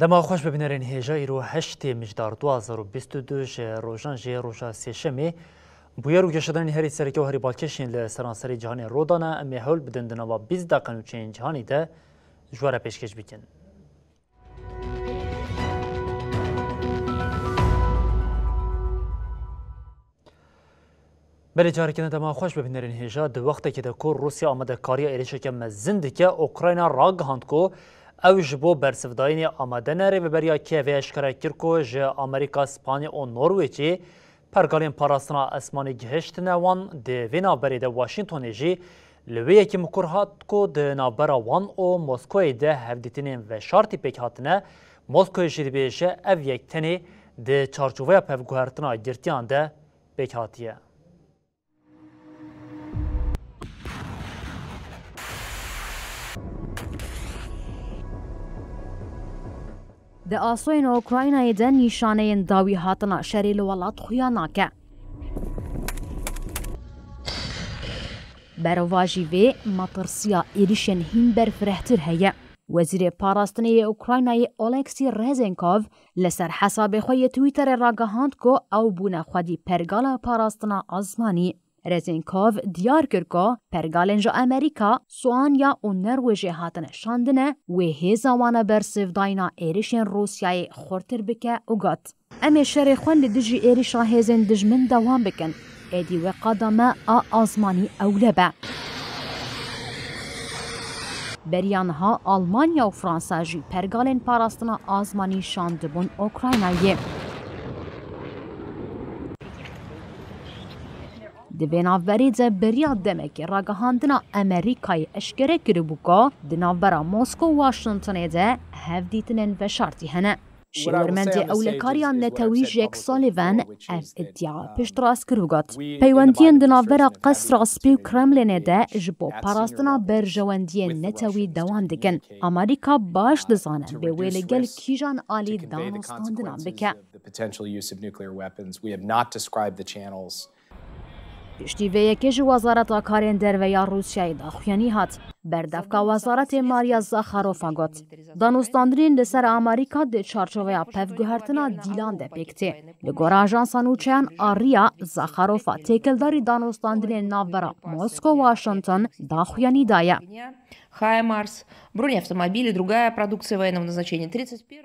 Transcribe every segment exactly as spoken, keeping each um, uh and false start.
Dema xweş be bînerên hêja, îro heştê Mijdar du hazar û bîst û du ji rojan jê roja sêşemê. Bûyer û geşedanên herî sereke û herî balkêş yên li seranserê cîhanê ro dane. Em ê hewl bidin di nava bîst deqe nûçeyên cîhanê de ji we re pêşkêş bikin. Belê, carekê din dema xweş be bînerên hêja. Di wextekê de ku Rûsya amadekariya êrişeke mezin dike, Ukrayna ragihand ku ew ji bo bersivdayînê amade ne. Rêveberiya Kîevê eşkere kir ku ji Amerîka, Spanya û Norwêcê pergalên parastina esmanî gihiştine wan. Di vê navberê de Washingtonê jî li wê yekê mikur hat ku di navbera wan û Moskowê de hevdîtinên veşartî pêk hatine. Moskowê jî dibêje ev yek tenê di çarçoveya pevguhertina girtiyan de pêk hatiye. Di asoyên Ukraynayê de nîşaneyên dawî hatina şerê li welat xuya nake. Berovajî vê, metirsiya êrişên hîn berfirehtir heye. Wezîrê Parastinê yê Ukraynayê Oleksî Rezenkov li ser hesabê xwe yê Twitterê ragihand ku ew bûne xwedî pergala parastina azmanî. Rezenkov diyar kir ku pergalên ji Amerîka, Suanya û Norwêjê hatine şandine, wê hêza wan a bersivdayîna êrişên Rûsyayê xurtir bike û got, Em ê şerê xwe li dijî êrişa hêzên dijmin dewam bikin. Êdî wê qada me a azmanî ewle be. Beriya niha Almanya û Fransa jî pergalên parastina azmanî şandibûn Ukraynayê. Di vê navberê de beriya demekê ragihandina Amerîkayê eşkere kiribû ku di navbera Moskow û Washingtonê de hevdîtinên veşartî hene. Şêwirmendê ewlekariya netewî Jack Sullivan ev iddia piştrast kir û got, Peywendiyên di navbera Qesra Spî û Kremlînê de ji bo parastina berjewendiyên netewî dewam dikin. Amerîka baş dizane bê wê li gel kîjan alî danûstandinan bike. Piştî vê yekê ji Wezareta Karên Derve ya Rûsyayê daxuyanî hat. Berdevka Wezaretê Maria Zakharova got, Danûstandinên li ser Amerîka di çarçoveya pevguhertina dîlan de pêk tê. Li gora ajansa nûçeyan a riya, Zakharova têkildarî danûstandinên navbera Moskow Washington daxuyanî daye.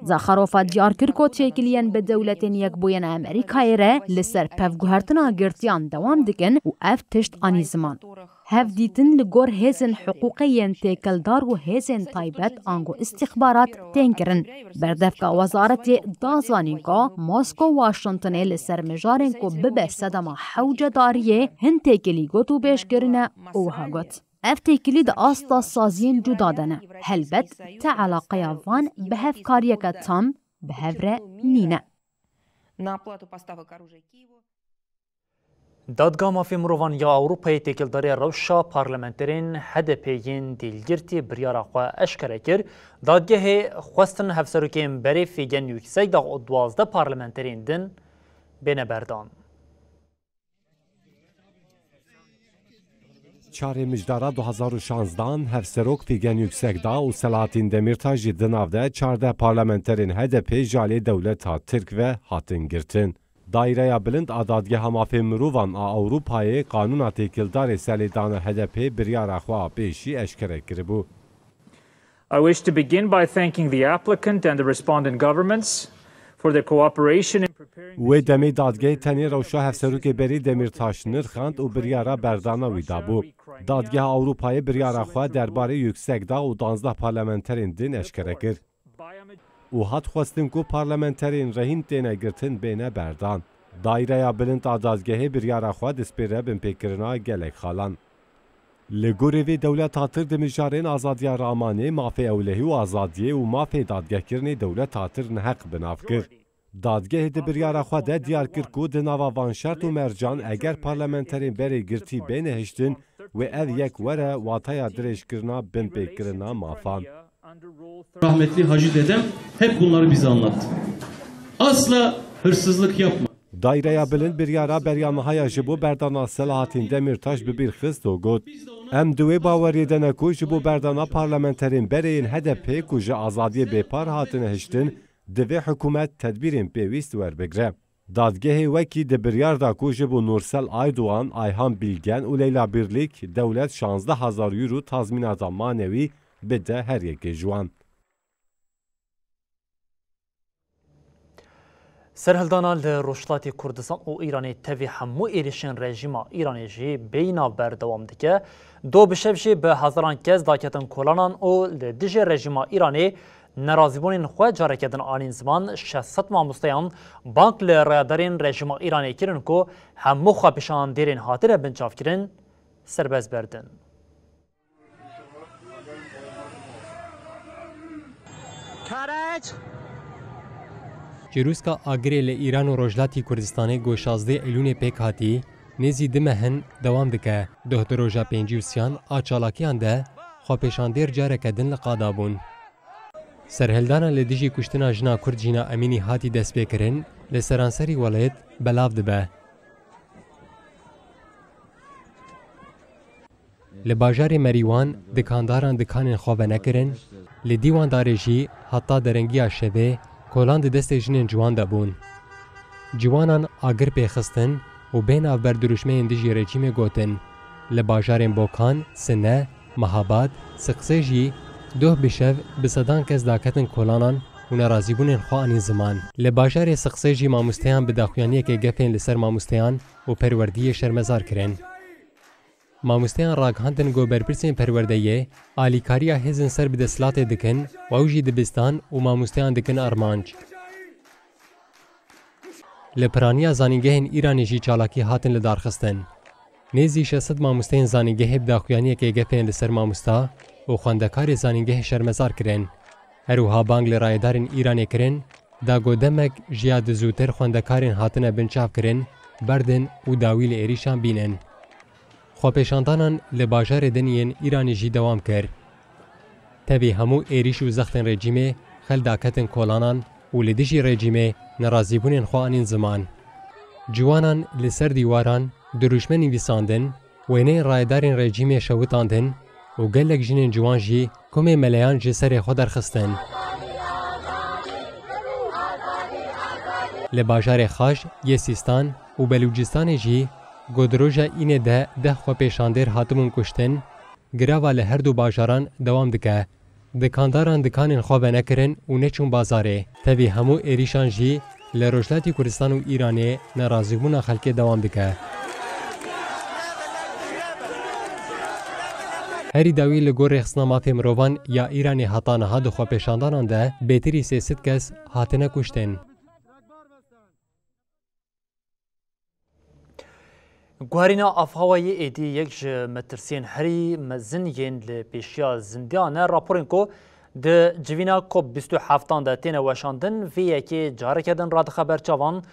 Zaxarova diyar kir ku têkiliyên bi dewletên Yekbûyên Amerîkayê re li ser pevguhertina girtiyan dewam dikin û ev tişt anî ziman. Hevdîtin li gor hêzên hiqûqê yên têkildar û hêzên taybet ango îstîxbarat tên kirin. Berdevka wezaretê da zanîn ku Moskow Washingtonê li ser mijarên ku bibe sedema hewcedariyê hin têkilî gotûbêj kirine û wiha got, Ev têkilî di asta saziyên cuda de ne. Helbet, ti eleqeya van bi hevkariyeke tam bi hev re nîne. Dadgeha Mafê Mirovan ya Ewropayê têkildarî rewşa parlamenterên H D P yên dîlgirtî biryara xwe eşkere kir. Dadgehê xwestin hevserokên berê Fîgen Yüksekdağ û duwazdeh parlamenterên din bêne berdan. Çarê Mijdara du hazar û şanzdan, Hevserok Fîgen Yüksekdağ û Selahattin Demirtaş jî di nav de çardeh parlamenterên H D P ji alî dewleta Tirk ve hatin girtin. Daîreya Bilind a Dadgeha Mafê Mirovan a Ewropayê qanûna têkildarê serlêdana H D P biryara xwe a pêşî eşkere kiribû. I wish to begin by thanking the applicant and the respondent governments for their cooperation in preparing Wê demê dadgehê tenê rewşa hevserokê berî Demîrtaş nirxand û biryara berdana wî dabû. Dadgeha Ewropayê biryara xwe derbarê Yüksekdağ û danzdeh parlamenterên din eşkere kir. Û hat xwestin ku parlamenterên rehîn têne girtin bêne berdan. Daîreya Bilind a dadgehê biryara xwe dispêre binpêkirina gelek xalan. Li gorî vê dewleta Tirk di mijarên azadiya ramanê, mafê ewlehî û azadiyê û mafê dadgehkirinê dewleta Tirk neheq bi nav kir. Dadgehê di biryara xwe de diyar kir ku di nava van şert û mercan eger parlamenterên berê girtî bêne hiştin, wê ev yek were wataya dirêjkirina binpêkirina mafan. Rahmetli Hacı dedem hep bunları bize anlattı. Asla hırsızlık yapma. Daîreya Bilind biryara beriya niha ya ji bo berdana Selahattin Demirtaş bi bîr xist û got, Em di wê baweriyê de ne ku ji bo berdana parlamenterên berê yên H D P ku ji azadiyê bêpar hatine hiştin, Divê hikûmet tedbîrên pêwîst werbigre. Dadgehê wekî di biryar da ku ji bo Nursel Aydoğan, Ayhan Bilgen û Leyla Birlik dewlet şazdeh hezar euro tazmînata manewî bide her yekê ji wan. Serhildana li Rojhilatê Kurdistan û Îranê tevî hemû êrişên rejîma Îranê jî bêyî navber dewam dike. Do bi şev jî bi hezaran kes daketin kolanan û li dijî rejîma Îranê nerazîbûnên xwe careke din anîn ziman. Şeş sed mamosteyan bang li rayedarên rejîma Îranê kirin ku hemû xwepêşandêrên hatine binçavkirin serbest berdin. Çirûska agirê li Îran û Rojhilatî Kurdistanê ku şazdeh Eylûnê pêk hatî, nêzî du meh in dewam dike. Doh di roja pêncî û sêyan a çalakiyan de xwepêşandêr careke din li qada bûn. Serhildana li dijî kuştina jina Kurd Jîna Emînî hatî destpêkirin, li seranserî welêt belav dibe. Li bajarê Merîwan dikandaran dikanên xwe venekirin, li dîwandarê jî heta derengiya şevê kolan di destê jinên ciwan de bûn. Ciwanan agir pêxistin û bê navber dirûşmeyên dijî rejîmê gotin. Li bajarên Bokan, Sine, Mehabad, Siqsê jî doh bi şev bi sedan kes daketin kolanan û nerazîbûnên xwe anîn ziman. Li bajarê Siqsê jî mamosteyan bi daxuyaniyekê gefên li ser mamosteyan û perwerdiyê şermezar kirin. Mamosteyan ragihandin ku berpirsên perwerdeyê alîkariya hêzên ser bi desthilatê dikin û ew jî dibistan û mamosteyan dikin armanc. Li piraniya zanîngehên Îranê jî çalakî hatin lidarxistin. Nêzî şeş sed mamosteyên zanîngehê bi daxuyaniyekê gefên li ser mamosta û xwendekarê zanîngehê şermezar kirin. Her wiha bang li rayedarên Îranê kirin, da ku demek ji ya di zûtir xwendekarên hatine binçavkirin berdin û dawî li êrîşan bînin. Xwepêşandanan li bajarê din yên Îranê jî dewam kir. Tevî hemû êrîş û zextên rejîmê xel daketin kolanan û li dijî rejîmê nerazîbûnên xwe anîn ziman. Ciwanan li ser dîwaran dirûşme nivîsandin, wêneyên rayedarên rejîmê şewitandin û gelek jinên ciwan jî kumê meleyan ji serê xwe derxistin. Li bajarê Xaş yê Sîstan û Belûcistanê jî ku di roja Înê de deh xwepêşandêr hatibûn kuştin, girava li her du bajaran dewam dike. Dikandaran dikanên xwe venekirin û neçûn bazarê. Tevî hemû êrîşan jî li Rojhilatî Kurdistan û Îranê nerazîbûna xelkê dewam dike. Herî dawî li gor Rêxistina Mafê Mirovan ya Îranê heta niha di xwepêşandanan de bêtirî sê sed kes hatine kuştin. Guherîna avhewayê êdî yek ji metirsiyên herî mezin yên li pêşiya zindiyan e. Raporên ku di civîna COP bîst û heftan de têne weşandin, vê yekê careke din radixe ber çavan.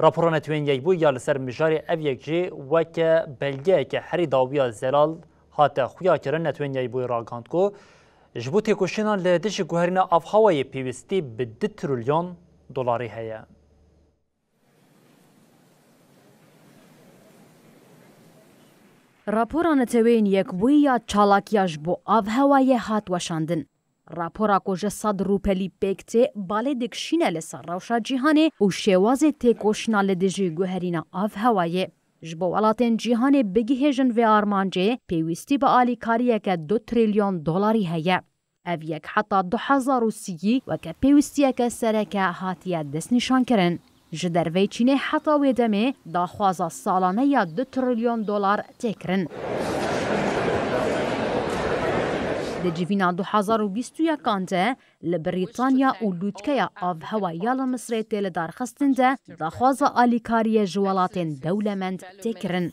Rapora Netewên Yekbûyî ya li ser mijarê ev yek jî weke belgeyeke herî dawiya zelal hate xuyakirin. Netewên Yekbûyî ragihand ku ji bo têkoşînan li dijî guherîna avhewayê pêwîstî bi du trilyon dolarî heye. Rapora Neteweyên Yekbûyî ya çalakiya ji bo avhewayê hat weşandin. Rapora ku ji sed rûpelî pêk tê, balê dikişîne li ser rewşa cîhanê û şêwazê têkoşîna li dijî guherîna avhewayê. Ji bo welatên cîhanê bigihêjin vê armancê, pêwîstî bi alîkariyeke du trilyon dolarî heye. Ev yek heta du hezar û sî weke pêwîstiyeke sereke hatiye destnîşankirin. Ji derveyî Çînê heta wê demê daxwaza salane ya du trilyon dolar tê kirin. Di civîna du hezar û bîst û yekan de li Brîtanya û lûtkeya avhewa ya li Misrê tê lidarxistin de daxwaza alîkariyê ji welatên dewlemend tê kirin.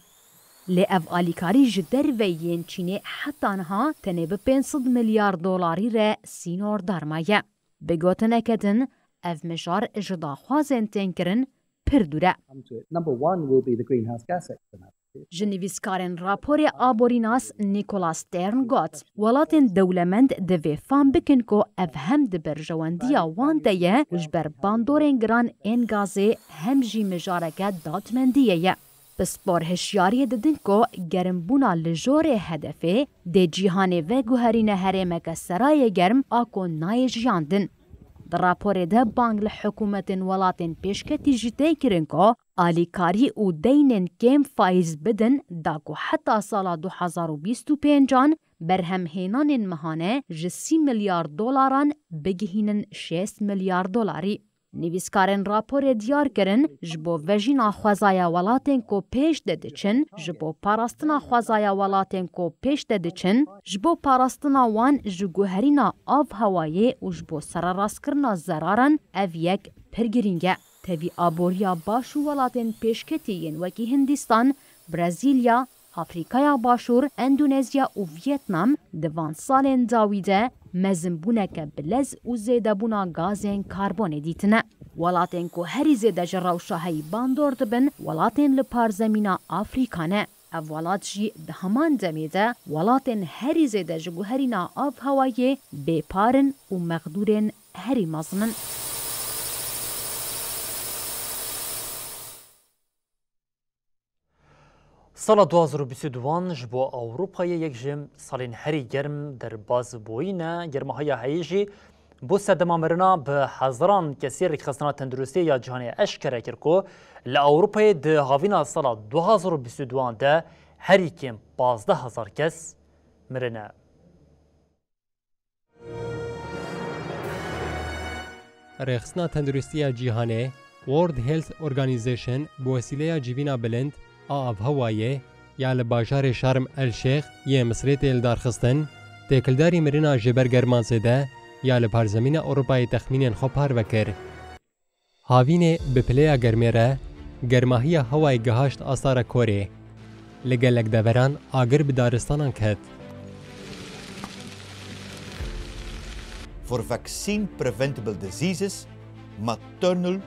Lê ev alîkarî ji derveyî yên Çînê heta niha tenê bi pênc sed milyar dolarî re sînordar maye. Bi gotineke din, ev mijar ji daxwazên tên kirin pir dûr e. Come to it. Number one will be the greenhouse gas externalities. Ji nivîskarên raporê aborînas Nicholas Stern got, welatên dewlemend divê fam bikin ku ev hem di berjewendiya wan de ye û ji ber bandorên giran ên gazê hem jî mijareke dadmendiyê ye. Pispor hişyariyê didin ku germbûna li jorê hedefê dê cîhanê veguherîne herêmeke serayê germ a ku nayê jiyandin. Di raporê de bang li hikûmetên welatên pêşketî jî tê kirin ku alîkarî û deynên kêm faîz bidin, da ku heta sala du hezar û bîst û pêncan berhemhênanên mehane ji sî milyar dolaran bigihînin şêst milyar dolarî. Nivîskarên raporê diyar kirin, ji bo vejîna xwezaya welatên ku pêş de diçin, ji bo parastina xwezaya welatên ku pêş de diçin, ji bo parastina wan ji guherîna av hewayê û ji bo sererastkirinîna zeraran ev yek pir girîng e. Tevî aboriya baş û welatên pêşketî yên wekî Hindistan, Brezîlya, Afrîkaya Başûr, Endonezya û Vietnam di van salên dawî de mezinbûneke bilez û zêdebûna gazên karbonê dîtine. Welatên ku herî zêde ji rewşa heyî bandor dibin, welatên li parzemîna Afrîka ne. Ev welat jî di heman demê de welatên herî zêde ji guherîna av hewayê bêpar in û mexdûrên herî mezin in. Sala du hazar û bîst û duan ji bo Ewropayê yek ji salên herî germ derbas bûyî ne. Germahiya heyî jî bo sedema mirina bi hezaran kesî. Rêkxistina Tenduristiyê ya Cîhanê eşkere kir ku li Ewropayê di havîna sala du hazar û bîst û duan de herî kêm pazdeh hezar kes mirine. Rêxistina Tenduristiya Cîhanê, World Health Organization, bi wesîleya civîna bilind a avhewayê ya li bajarê Şarm El Şêx yê Misrê tê lidarxistin, têkildarî mirina ji ber german zêde ya li parzemîna Ewropayê texmînên xwe parve kir. Havînê bi pileya germê re germahiya hewayê gihaşt asta rekorê. Li gelek deveran agir bi daristanan ket. For vaccine preventable diseases, maternal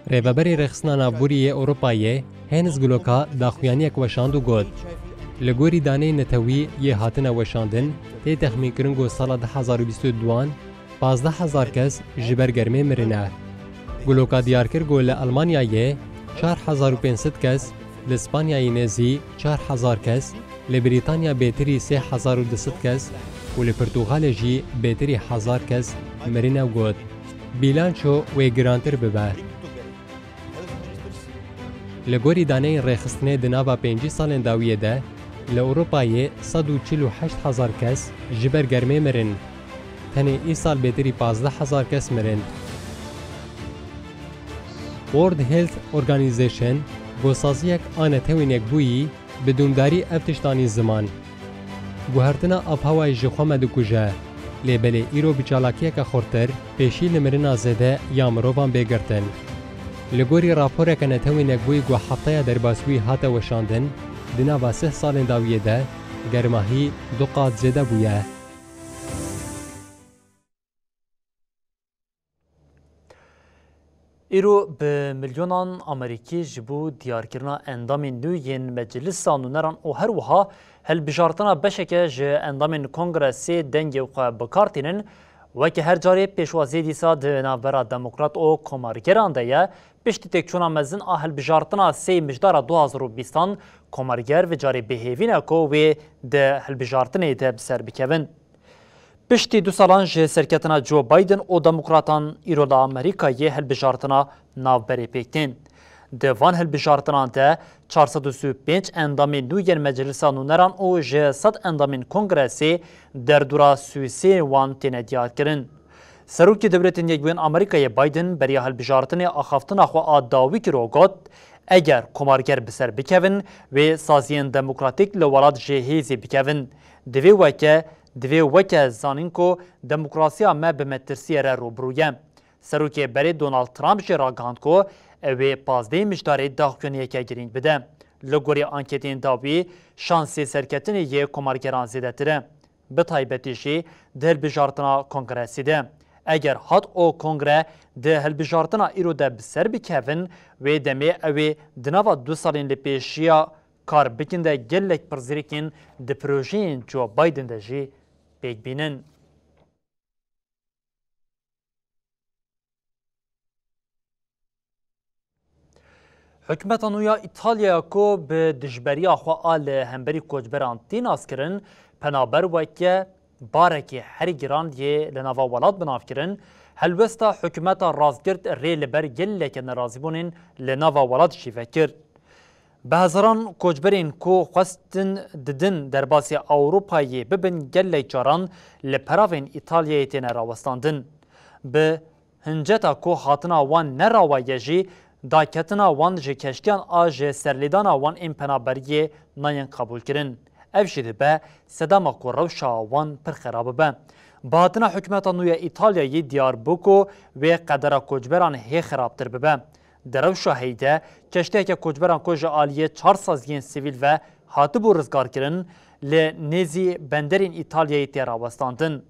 Rêveberê Rêxistina Navborî yê Ewropayê, Heinz Gloka, daxuyaniyek weşand û got, Li gorî daneyên netewî yê hatine weşandin, tê texmînkirin ku sala du hezar û bîst û duan pazdeh hezar kes ji ber germê mirine. Gloka diyar kir ku li Elmanyayê çar hezar û pênc sed kes, li Spanyayê nêzî çar hezar kes, li Brîtanya bêtirî sê hezar û du sed kes û li Pirtûgalê jî bêtirî hezar kes mirine û got, Bîlanço wê girantir bibe. Li gorî daneyên rêxistinê di nava pêncî salên dawiyê de li Ewropayê sed û çil û heşt hezar kes ji ber germê mirin. Tenê îsal bêtirî pazdeh hezar kes mirin. World Health Organization, gosaziyek a Netewên Yekbûyî, bi dûmdarî ev tişt anî ziman. Guhertina avhewayê ji xwe me dikuje, lê belê îro bi çalakiyeke xurttir pêşî li mirina zêde ya mirovan bê girtin. Li gorî raporeke Netewên Yekbûyî ku hefteya derbasbûyî hate weşandin, di nava sih salên dawiyê de germahî du qat zêde bûye. Îro bi milyonan Amerîkî ji bo diyarkirina endamên nû yên Meclisa Nûneran û her wiha hilbijartina beşeke ji endamên Kongresê dengê xwe bi kar tînin, weke her carê pêşwaziyê dîsa di navbera demokrat û komargeran de ye. Piştî têkçûna mezin a hilbijartina sê mijdara du hazar û bîstan, komarger vê carê bi hêvî ne ku wê di hilbijartinê de bi ser bikevin. Piştî du salan ji serketina Joe Biden û demokratan îro li Amerîkayê hilbijartina navberê pêk tên. Di van hilbijartinan de çar sed û sî û pênc endamên nû yên Meclisa Nûneran û ji sed endamên Kongresê derdora sî û sê wan têne diyarkirin. Serokê Dewletên Yekbûyên Amerîkayê Biden beriya hilbijartinê axaftina xwe a dawî kir û got, Eger komarger bi ser bikevin, wê saziyên demokratîk li welat jê hêzê bikevin. Divê weke, divê weke zanîn ku demokrasiya me bi metirsiyê re rûbirû ye. Serokê berê Donald Trump jî ragihand ku ew ê pazdehê mijdarê daxuyaniyeke girîng bide. Li gorî anketên dawî, şansê serketinê yê komargeran zêdetir e. Bi taybetî jî di hilbijartina kongresê de. Eger hat û kongre di hilbijartina îro de bi ser bikevin, wê demê ew ê di nava du salên li pêşiya kar bikin de gelek pirsgirêkên di projeyên Joe Biden de jî pêk bînin. Hikûmeta nû ya Îtalyaya ku bi dijberiya xwe a li hemberî koçberan tê naskirin, penaber weke barekî herî giran yê li nava welat bi nav kirin, Helwesta hikûmeta rastgirt rê li ber geleke nerazîbûnên li nava welat jî vekir. Bi hezaran koçberên ku xwestin didin derbasî Ewropayê bibin, gelek caran li peravên Îtalyayê têne rawestandin. Bi hinceta ku hatina wan ne rawa ye jî, daketina wan ji keştiyan a ji serlêdana wan ên penaberiyê nayên qebûlkirin. Ev jî dibe sedema ku rewşa wan pir xera bibe. Bi hatina hikûmeta nû ya Îtalyayê diyar bû ku wê qedera koçberan hê xerabtir bibe. Di rewşa heyî de, keştiyeke koçberan ku ji aliyê çar saziyên sivîl ve hatibû rizgarkirin, li nêzî benderên Îtalyayê tê rawestandin.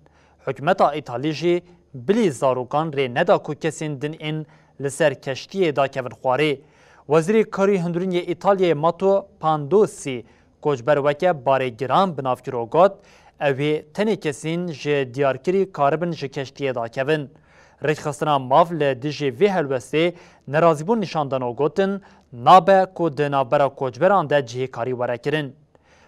Hikûmeta Îtalî jî bilî zarokan rê neda ku kesên din ên li ser keştiyê dakevin xwarê. Wezîrê Karê Hundirîn yê Îtalyayê Mato Pandosî koçber weke barê giran bi nav kiro got, ew ê tenê kesên ji diyarkirî karibin ji keştiyê dakevin. Rêkxistina Mav li dijî vê helwestê nerazîbûn nîşan dan û gotin, nabe ku di navbera koçberan de cihêkarî were kirin.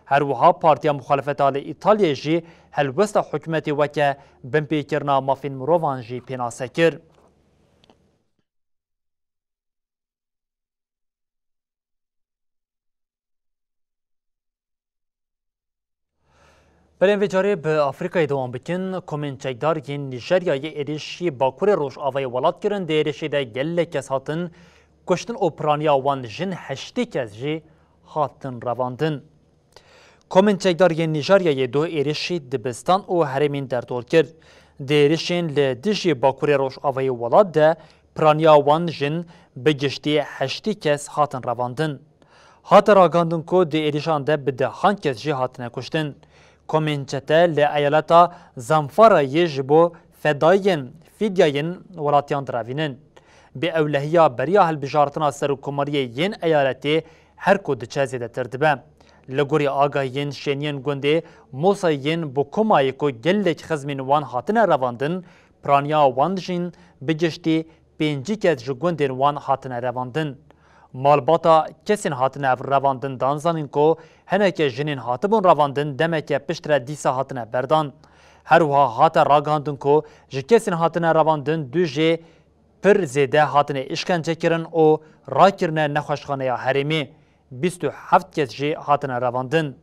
Her wiha Partiya Muxalefeta li Îtalyayê jî helwesta hikûmetê weke binpêkirina mafên mirovan jî pênase kir. Belê, em vê carê bi Afrîkayê dewam bikin. Komên çekdar yên Nîjeryayê êrişî bakurê rojavayê welat kirin. Di êrişê de gelek kes hatin kuştin û piraniya wan jin heştê kes jî hatin revandin. Komên çekdar yên Nîjeryayê doh êrişî dibistan û herêmên derdor kir. Di êrişên li dijî bakurê rojavayê welat de piraniya wan jin bi giştî heştê kes hatin revandin. Hate ragihandin ku di êrişan de bi dehan kes jî hatine kuştin. Komên çete li eyaleta Zamfarayê ji bo fedayiyên fîdyayên welatiyan direvînin. Bi ewlehiya beriya hilbijartina serokkomariyê yên eyaletê her ku diçe zêdetir dibe. Li gorî agahiyên şêniyên gundê Mosayê yên Bukumayê ku gelek xizmên wan hatine revandin, piraniya wan jîn bi giştî pêncî kes ji gundên wan hatine revandin. Malbata kesên hatine revandin dan zanîn ku hineke jinên hatibûn revandin demeke piştre dîsa hatine berdan. Her wiha hate ragihandin ku ji kesên hatine revandin du jê pir zêde hatine îşkencekirin û rakirine nexweşxaneya herêmê. Bîst û heft kes jî hatine revandin.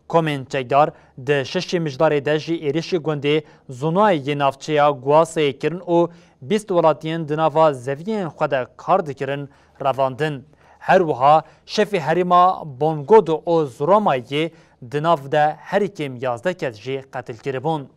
Komên çekdar di şeşê Mijdarê de jî êrişî gundê Zunayê yê navçeya Guasayê kirin û bîst welatiyên di nava zeviyên xwe de kar dikirin revandin. Her wiha şefê herêma Bongodo û Zuramayê di nav de herî kêm yazdeh kes jî qetil kiribûn.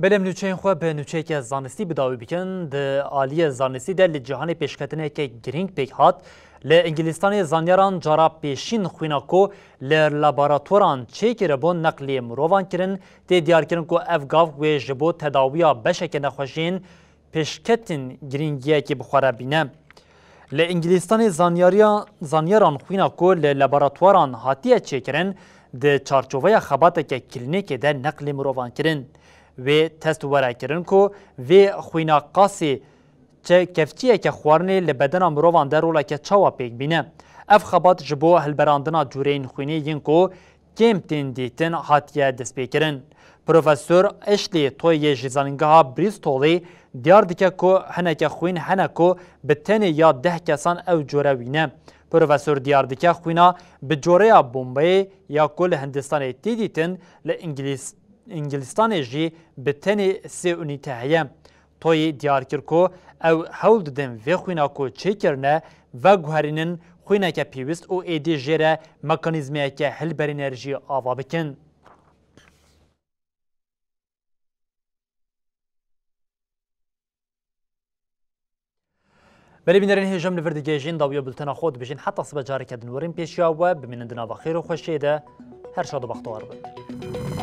Belê, em nûçeyên xwe bi nûçeyeke zanistî bi dawî bikin. Di aliyê zanistî de li cîhanê pêşketineke girîng pêk hat. Li Îngilîstanê zanyaran cara pêşîn xwîna ku li laboratuwaran çêkiribûn neqlê mirovan kirin. Tê diyarkirin ku ev gav wê ji bo tedawiya beşeke nexweşiyên pêşketin girîngiyekî bi xwe re bîne. Li Îngilîstanê zanyariya, zanyaran xwîna ku li laboratuwaran hatiye çêkirin, di çarçoveya xebateke klînîkê de neqlê mirovan kirin. Wê test were kirin ku vê xwîna qasî çe-, kevçiyeke xwarinê li bedena mirovan de roleke çawa pêk bîne. Ev xebat ji bo hilberandina cûreyên xwînê yên ku kêm tên dîtin hatiye destpêkirin. Profesor Ashley Toy yê ji Zanîngeha Bristolê diyar dike ku hineke xwîn hene ku bi tenê ya deh kesan ew cure wî ne. Profesor diyar dike xwîna bi coreya Bombayê ya ku li Hindistanê tê dîtin, li Îngilîz-, Îngilîstanê jî bi tenê sê unîte heye. Toyê diyar kir ku ew hewl didin vê xwîna ku çêkirine veguherînin xwîneke pêwîst û êdî jê re mekanîzmayeke hilberîner jî ava bikin. Belê bînerên hêja, em li vir digihêjin dawiya bultena xwe dibêjin heta sibe careke din werin pêşiya we, bimînin di nava xêr û xweşiyê de, her şad û bextewar bin.